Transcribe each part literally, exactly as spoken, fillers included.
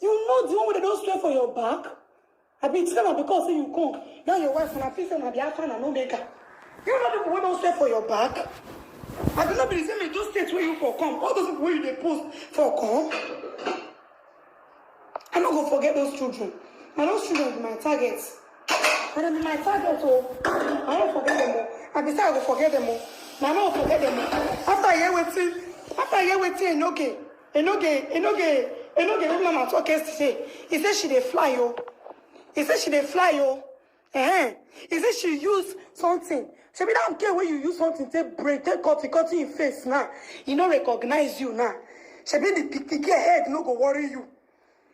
You know the one wey dem don swear for your back? I bin tell am because say you come. Now your wife, una feel say una be Alpha and Omega. You know people wey don swear for your back? I be no be the same in those states where you for come. All those people wey you dey post for come. I no go forget those children. Na those children be my target. Na dem be my target o. I no forget them o. I be say I go forget them o. Na I no forget them o. After I hear wetin, after I hear wetin Enoge, Enoge, Enoge, Enoge, wey mama talk yesterday, he say she dey fly o. He say she dey fly o. Eh, he say she use something. Shebi that girl wey you use something take break, take cut, cut him face now. He no recognize you now. Shebi the pikin girl head no go worry you.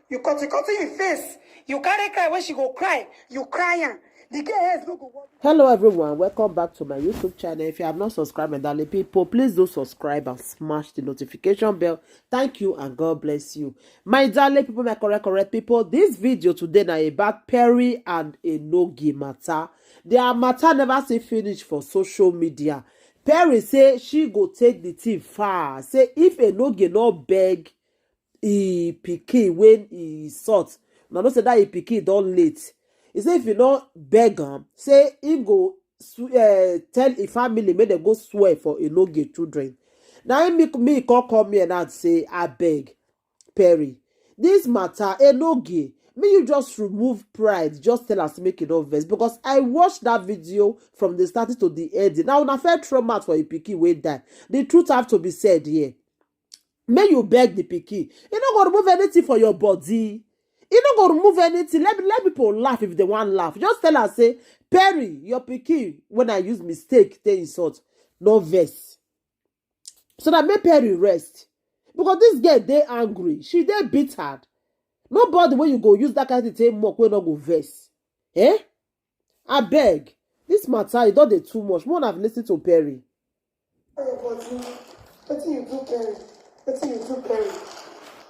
You cut, cut him face. You carry cry when she go cry. You cry am. The girl head no go worry. Hello everyone, welcome back to my YouTube channel. If you have not subscribed, my darling people, please do subscribe and smash the notification bell. Thank you and God bless you. My darling people, my correct, correct people, this video today na about Perry and Enoge matter. Their matter never see finish for social media. Perry say she go take the thing far. Say if Enoge no beg e pikin when e sort, una know say that e pikin don late. He say if you no beg am, say him go sw- eh, tell him family make dem go swear for Enoge children. Na him make me come come here now say, "Abeg, Perry, this matter, Enoge, make you just remove pride, just tell am say make e no vex, because I watch that video from the starting to the end. Now una first throw mouth for a pikin wey die. The truth have to be said here. Make you beg the pikin. E no go remove anything for your body. E no go remove anything. Let, let people laugh if they wan laugh. Just tell am say, 'Perry, your pikin, when I use mistake take insult, no vex.'" So that make Perry rest. Because this girl dey angry. She dey bitter. Nobody wey you go use that kind thing take mock wey no go vex. Eh? Abeg, this matter, e don dey too much. Make una listen to Perry. Your body. Wetin you do Perry? Wetin you do Perry?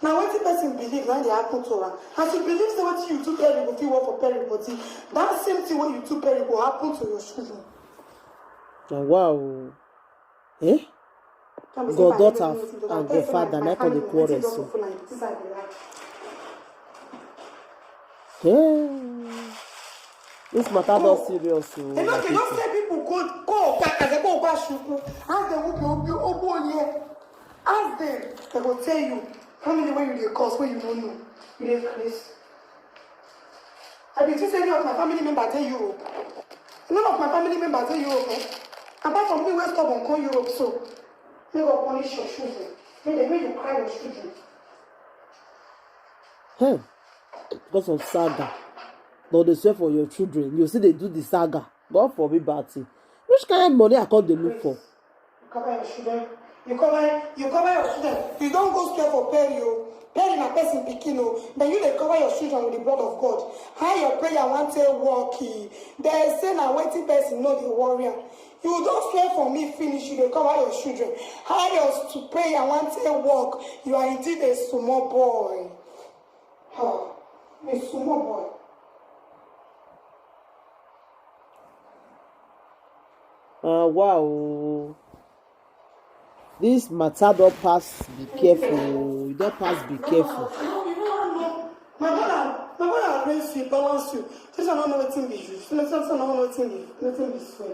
Na wetin person believe na dey happen to am. As you believe say wetin you do Perry go fit work for Perry body, that same thing wey you do Perry go happen to your children. Na wow. Eh? Goddaughter and godfather na come dey quarrel so. Hey. This matter don serious o. You know, you know say people go go back and they go back shuku. Ask them who be obi obi oye. Ask them, they go tell you how many wey you dey cause wey you no know. You dey craze. I be think say any of my family member dey Europe. None of my family member dey Europe, eh? Apart from me wey stubborn come Europe so. Make God punish your children. Make dem make you cry your children. Hmm. Because of saga. Dem dey swear for your children. You still dey do the saga. God forbid bad thing. Which kind of money I come dey look for? You cover your children. You cover, you cover your children. You don go swear for Perry o. Perry na person pikin o. Then you dey cover your children with the blood of God. How your prayer wan take work? Eh? They say na wetin person no dey worry am. You don swear for me finish, you dey cover your children. How your st- prayer wan take work? You are indeed a small boy. Huh. A small boy. Ah, wow. This matter don pass, be careful. E don pass, be careful. My brother, my brother raise you, balance you. This one no know wetin be you. This one no know wetin be, wetin be swear.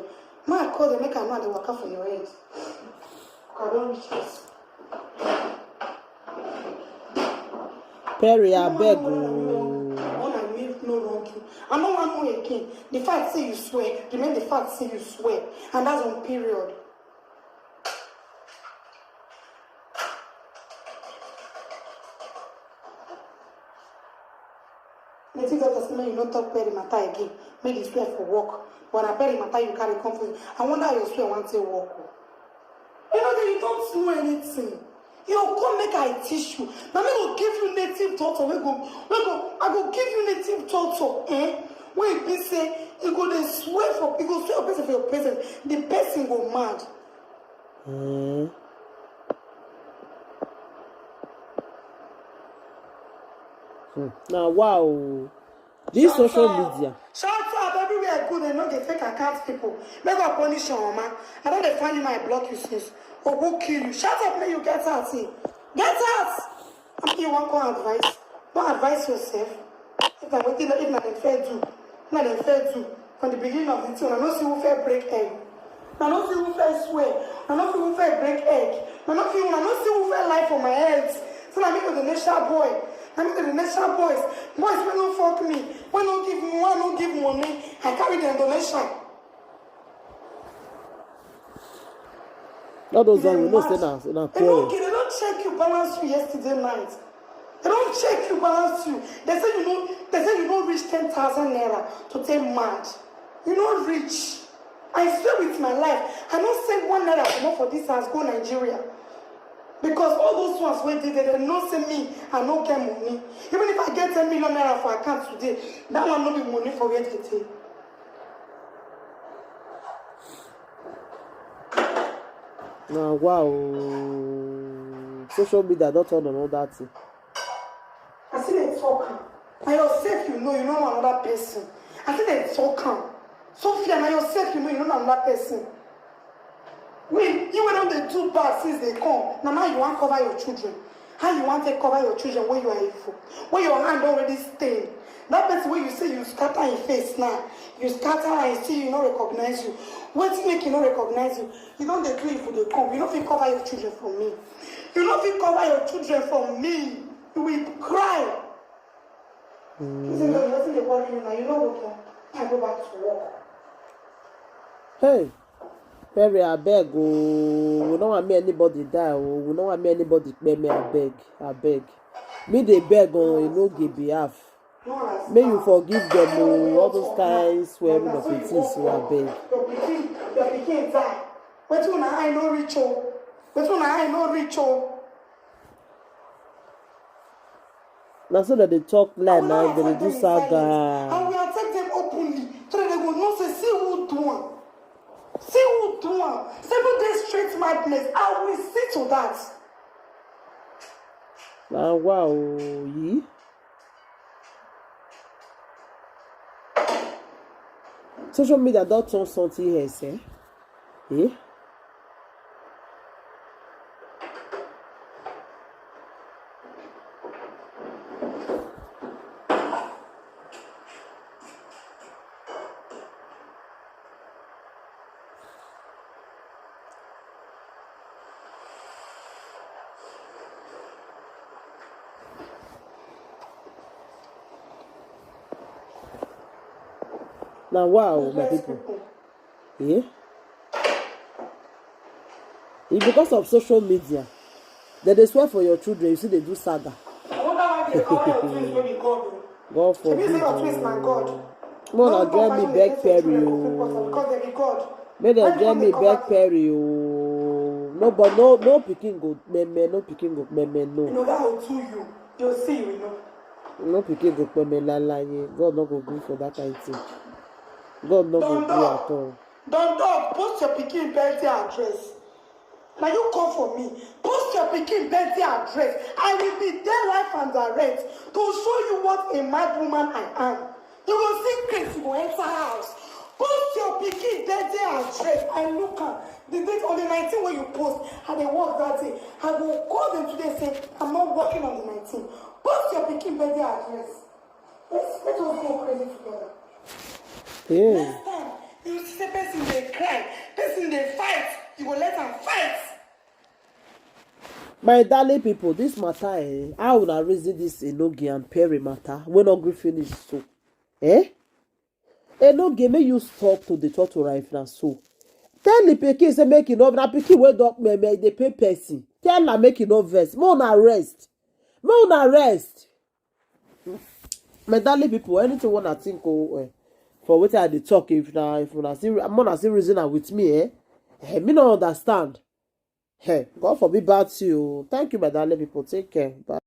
My call dey make am now dey waka for your head. I don reach house. Perry, abeg o. All my name no wrong you. I no wan know again. The fact say you swear, remain the fact say you swear. And that's on period. Wetin doctor say make you no talk Perry matter again. Make the swear for work. But na Perry matter you carry come for. I wonder how your swear wan take work o. You know that you don't know anything. You come make I teach you. Na me go give you native doctor wey go, wey go, I go give you native doctor, eh? Wey be say e go dey swear for, e go swear for person for your presence. The person go mad. Hmm. Hmm. Na wow. This social media. Shut up! Everywhere I go, they know they take account people. Make God punish your mama. I don dey find you, I block you since. Or who kill you? Shut up, make you get out here. Get out! I'm here, one call advice. Don't advise yourself. If na wetin, if na dem fair do, na dem fair do from the beginning of the thing. I no see who fair break egg. I no see who fair swear. I no see who fair break egg. I no see, I no see who fair lie for my head. So na me go the nation boy. Na me go the nation boys. Boys wey no fuck me, wey no give me, wey no give money. I carry them donation. All those one we know say na na They don't, quarrel. They don't check you balance you yesterday night. They don't check you balance you. They say you know. They say you don't reach ten thousand naira to take mad. You don't reach. I swear with my life, I don't send one naira comot for this house go Nigeria. Because all those ones wey dey there, they know say me, I no get money. Even if I get ten million naira for account today, that one no be money for where they dey. Na wow. Social media don turn another thing. I still dey talk am. Na yourself you know, you no know another person. I still dey talk am. Sophia, na yourself you know, you no know another person. Wait, you wey don dey do bad since they come, na now you wan cover your children. How you wan take cover your children when you are evil? When your hand already stain. That person wey you say you scatter him face now, you scatter am, see you no recognize you. Wetin make you no recognize you? You don dey do evil dey come. You no fit cover your children from me. You no fit cover your children from me. You will cry. Wetin dey, wetin dey worry you now? You no go talk. I go back to work. Hey, Perry, abeg o, we no wan make anybody die o, we no wan make anybody kpeme, abeg, abeg. Me dey beg on Enoge behalf. May you forgive them o, all those kind swearing of a things o, abeg. Your pikin, your pikin die. Wetin una eye no reach o? Wetin una eye no reach o? Na so dem dey talk lie now, dem dey do I saga. will attack them openly. So that they go know say see who do am. See who do am. Seven days straight madness. I will see to that. Na wow, yi. Social media don turn something else, eh? Eh? Na wow, my people. Eh? E because of social media. Dem dey swear for your children, you see they do saga. I wonder why they cover your twins wey be God o. God Shebi say your twins na forbid. God. O. Make una join me beg Perry o. Because they be God. Make dem Why join they me cover beg Perry o. No, but no, no pikin go meme, no pikin go meme, You no. know that will do you. You'll see, you know. No pikin go peme lalaye. God no go gree for that kind thing. God no go gree at all. Don Dog, post your pikin birthday address. Now you call for me. Post your pikin birthday address. I will be there live and direct to show you what a mad woman I am. You go see crazy, you go enter house. Post your pikin birthday address. I look am. The date on the nineteen wey you post, I dey work that day. I go call them today say I'm not working on the nineteen. Post your pikin birthday address. Let's, let us go crazy together. Yeah. Next time, you see say person dey cry, person dey fight, you go let am fight. My darling people, this matter, eh, how una reason this Enoge and Perry matter? We no gree finish so. Eh? Enoge, make you stop to dey talk to Raif na so. Tell the pikin say make e no, na pikin wey don meme, e dey pay person. Tell am make e no vex. Make una rest. Make una rest. My darling people, anything una think o, eh, for wetin I dey talk, if na, if una see, make una see reason am with me, eh? Eh, me no understand. Hey, God forbid bad to you. Thank you, my darling people. Take care. Bye.